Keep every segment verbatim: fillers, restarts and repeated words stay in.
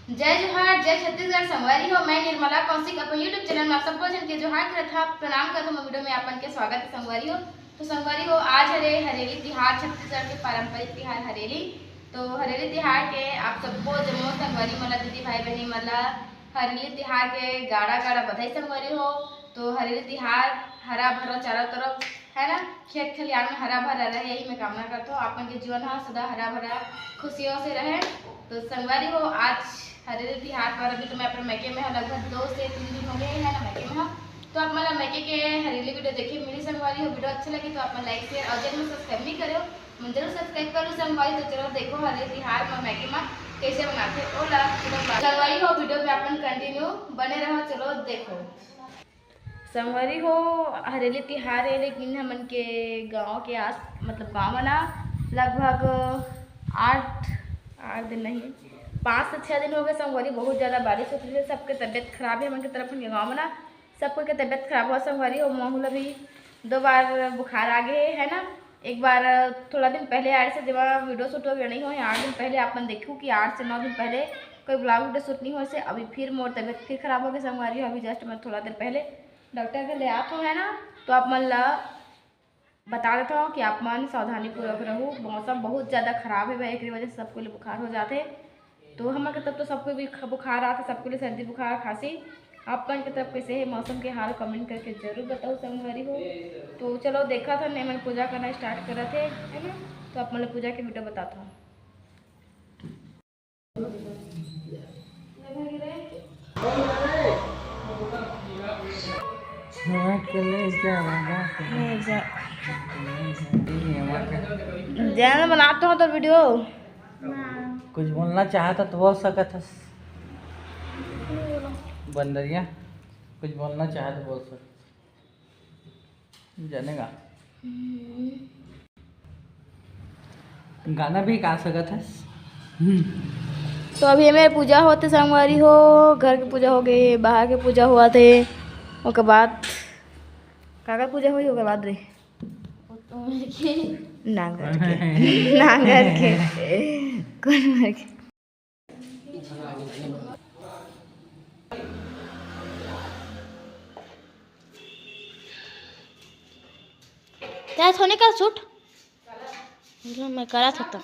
जय जोहार, जय छत्तीसगढ़ संगवारी हो। मैं निर्मला कौशिक अपन YouTube चैनल में आप सब्बो झन के जोहार करत हव, प्रणाम करत हव। मोर वीडियो में आपन के स्वागत हे संगवारी हो। तो संगवारी हो, आज हरे हरेली तिहार, छत्तीसगढ़ के पारंपरिक तिहार हरेली। तो हरेली तिहार के आप सब्बो जम्मो संगवारी मन ला, दीदी भाई बहिनी मन ला हरेली तिहार के गाड़ा गाड़ा बधाई संगवारी हो। तो हरेली तिहार हरा भरा चारों तरफ है ना, खेत खलिहान में हरा भरा रहे, यही मैं कामना करत हव। आपन के जीवन ह सदा हरा भरा खुशियों से रहे। तो संगवारी हो, आज हरेली तिहार पर अभी तो मैं अपन मायके में हव, लगभग दो से तीन दिन हो गए है ना मायके में हव। तो आप मन ला मायके के हरेली वीडियो देखे मिली संगवारी हो। वीडियो अच्छा लगे तो आप मन लाइक, शेयर और चैनल में सब्सक्राइब नहीं करे हो, मन जरूर सब्सक्राइब कर लो संगवारी। तो चलो देखो हरेली तिहार में मायके में कैसे मनाथे ओला। चलो संगवारी हो, वीडियो में अपन कंटिन्यू बने रहो। चलो देखो। संगवारी हो, हरेली तिहार हे, लेकिन हमन के गांव के आस, मतलब गांव में ना, लगभग आठ, आठ दिन नहीं, पाँच से छः दिन हो गए संगवारी। बहुत ज़्यादा बारिश होत रहिस, सबके तबीयत खराब हे हमन के तरफ के गांव में ना, सबको के तबीयत खराब हुआ संगवारी हो। महू ला भी दो बार बुखार आ गए है ना, एक बार थोड़ा दिन पहले आए से, जब वीडियो शूट वगैरह नहीं हुआ है, आठ दिन पहले आप मन देखू कि आठ से नौ दिन पहले कोई ब्लॉग वीडियो शूट नहीं हुआ से, अभी फिर मोर तबीयत फिर खराब हो गई संगवारी हो। अभी जस्ट मैं थोड़ा देर पहले डॉक्टर के ले आत हूँ है ना, तो आप मन ला बता देता हूँ कि आप मन सावधानी पूर्वक रहू। मौसम बहुत ज़्यादा खराब है भाई, एक वजह से सबको ले बुखार हो जाते। तो हमर के तरफ तो सबको भी ख-, बुखार आथे, सबको ले सर्दी बुखार खांसी। आप मन के तरफ कैसे है मौसम के हाल, कमेंट करके जरूर बताओ संगवारी हो। तो चलो देखा था, मैं मन पूजा करना स्टार्ट करत है, है ना? तो आप मन ला पूजा के वीडियो बताता हूँ। हाँ, के ले जा, ले जा। जान बनाते हो तो वीडियो। कुछ बोलना चाहता तो बोल सकत हस। बंदरिया, कुछ बोलना चाहत बोल सकत। जानेगा। गाना भी गा सकत हस। तो अभी मेरे पूजा होते संगवारी हो, घर के पूजा हो गए, बाहर के पूजा हुआ थे, ओकर बाद काकर पूजा हुई, ओकर बाद रे नांगर के, नांगर के, कौन मर के? तें थोने कर शूट? मैं करा सकता।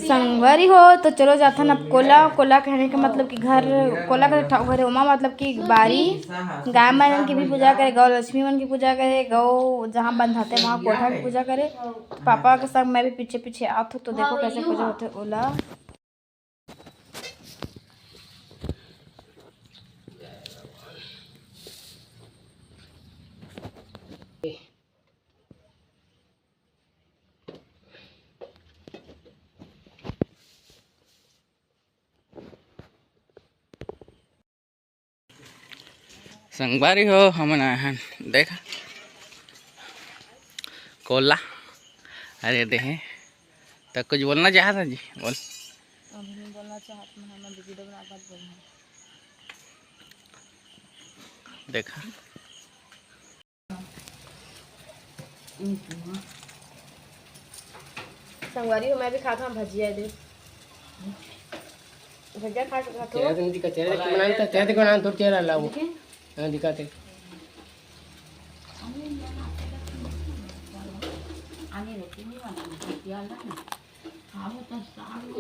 संगवारी हो, तो चलो जाथन अब कोला। कोला कहने के मतलब कि घर, कोला के ठाव घर हे, ओमा मतलब कि बारी, गाय मन के भी पूजा करे, गौ लक्ष्मी मन की पूजा करे, गौ जहाँ बंधाते वहाँ कोठा की पूजा करे। तो पापा के संग मैं भी पीछे पीछे आत हूँ, तो देखो कैसे पूजा होते ओला। संगवारी हो, हमन आए हन, देखा, कोला। अरे देहे, त कुछ बोलना चाहत हन जी? बोल। अभी नहीं बोलना चाहत, मैं हमन दीदी लोग ना बात बोलना। देखा। संगवारी हो, मैं भी खात हूँ भजिया दे। भजिया खा के खात चेहरा हूँ। तो नहीं दिखा, चेहरा देख के बनाना था, चेहरा देख के बनाना, तोर चेहरा ला वो। देखिए। हाँ, दिखाते।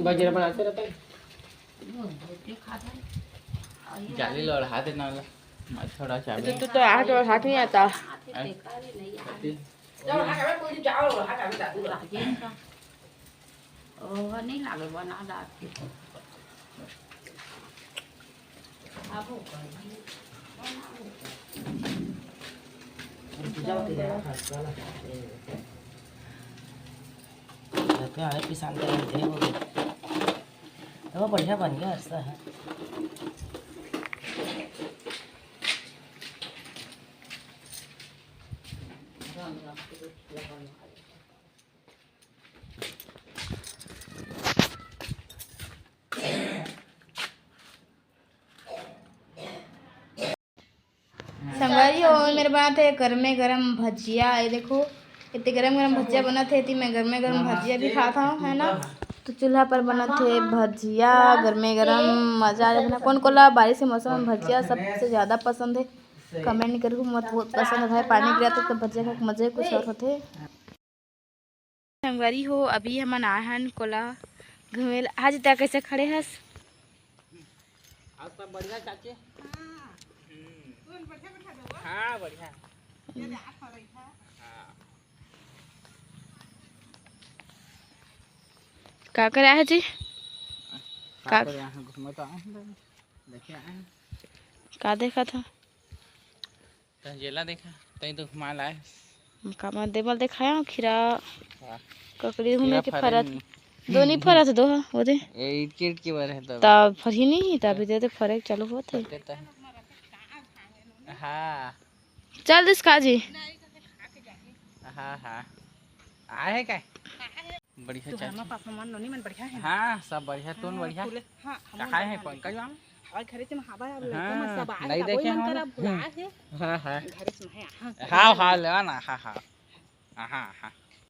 बजरा बनाते रहता है। जाली लड़ा देना ला। मैं थोड़ा सा तो, तो, तो हाथ, हाथ नहीं आता। ओह, नहीं लागे बना दात के। तो बढ़िया बन गया, अच्छा है। संगवारी हो, मेरे बनात हे गरमे गरम भजिया। ये देखो, इतने गरम गरम भजिया बनात हे, इतनी मैं गरमे गरम भजिया भी खात हूँ, है ना। तो चूल्हा पर बनात हे भजिया, गरमे गरम, मजा आ जाता है। कौन कोला बारिश के मौसम में भजिया सबसे ज्यादा पसंद है, कमेंट करो। मत बहुत पसंद है, पानी गिरा तो, तो भजिया का मजा ही कुछ और होते। संगवारी हो, अभी हमन आए हन कोला घूमे ला। आज तैं कैसे खड़े हस? आज सब बढ़िया चाची? हम्म। हाँ, बढ़िया। हाँ। का करे आए जी? का का करे आए हैं? घूमे तो आए हैं, देखे आए हैं। का देखा था? तैं जेला देखा, तैं तो घुमा लाए। का मैं देवल देखाया हूँ, खीरा, हाँ। ककड़ी, खीरा हुमे के फरे फरत, नहीं। दोनी फरत दो, हाँ, वो दे। ए, इटकी, इटकी बर है तब। तब फरही नहीं, तब इधर तो फरे चालू होत है। फरते तो है। हाँ। चल दिस का जी। हाँ, हाँ। आए है का? बढ़िया तू चाची। हमा पापा मन नोनी मन बढ़िया है ना? हाँ, सब बढ़िया, तू हाँ, बढ़िया? फूले, हाँ, हम कहाँ है बढ़िया पंकज मामा? और घरे से महाबा अब लड़का हाँ, मन सब आए नहीं का, देखे कोई मन हम। करा भुला है। हाँ, हाँ। घरे से मैं, हाँ। हाँ, हाँ, लेवा ना, हाँ, हाँ। हाँ, हाँ।